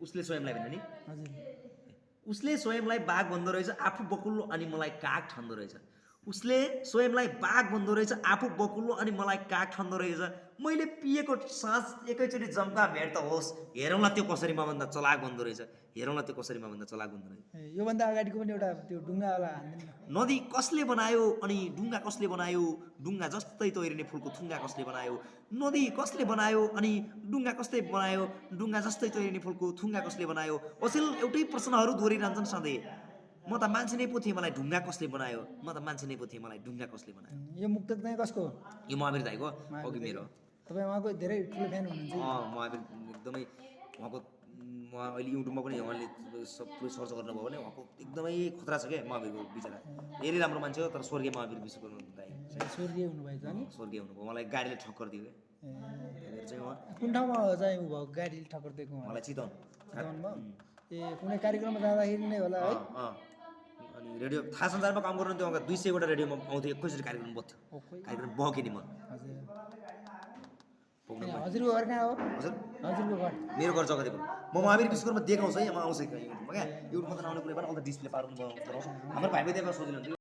उसले स्वयंलाई भन्ने नि हजुर उसले स्वयंलाई बाघ भन्दो रहेछ आफू बकुल्लो अनि मलाई काग ठान्दो रहेछ उसले स्वयंलाई बाघ भन्दो रहेछ आफू बकुल्लो अनि मलाई काग ठान्दो रहेछ मैले पिएको साँझ एकैचोटि जम्का भेट त होस् हेरौँला त्यो कसरी मभन्दा चलाक भन्दो रहेछ हेरौँला त्यो कसरी मभन्दा चलाक भन्दो रहेछ योभन्दा अगाडिको पनि एउटा त्यो ढुङ्गावाला हान्दैन नदी कसले बनायो अनि ढुङ्गा कसले बनायो ढुङ्गा जस्तै तैरिने फुलको थुङ्गा कसले बनायो नदी कसले बनायो अनि ढुङ्गा कसले बनायो ढुङ्गा जस्तै तैरिने फुलको थुङ्गा कसले बनायो अचेल एउटै प्रश्नहरू दोहोरिरहन्छन् सधैँ म त मान्छे नै पो थिएँ मलाई ढुङ्गा कसले बनायो म त मान्छे नै पो थिएँ मलाई ढुङ्गा कसले बनायो यो मुक्तक चाहिँ कसको यो महावीर दाइको अघि मेरो तपाईँ उहाँको धेरै ठुलो फ्यान हुनुहुन्छ महावीर एकदमै उहाँको उहाँ अहिले युट्युबमा पनि उहाँले सबै सर्च गर्नुभयो भने उहाँको एकदमै खतरा छ क्या महावीरको विचार धेरै राम्रो मान्छे हो तर स्वर्गीय महावीर विश्वकर्मा दाइ स्वर्गीय हुनुभएको छ नि स्वर्गीय हुनुभयो मलाई गाडीले ठक्कर दियो क्या चाहिँ उहाँ कुन ठाउँमा चाहिँ ऊ भएको गाडीले ठक्कर दिएको उहाँ मलाई चितवन चितवनमा ए कुनै कार्यक्रममा जाँदाखेरि नै होला है अनि रेडियो थाहा संसारमा काम गर्नुहुन्थ्यो उहाँका 200वटा रेडियोमा आउँथ्यो एकैचोटि कार्यक्रम बस्थ्यो कार्यक्रम बहके नि मन हजुरको घर कहाँ हो हजुर हजुरको घर मेरो घर जग्गा दिएको म महावीर विश्वकर्मा देखाउँछ है म आउँछ युट्युबमा क्या युट्युबमा त नआउने कुनै पनि अल त डिस्प्ले पार्नु बनाउँछ हाम्रो भाइ देख्दा सजिलो हुन्छ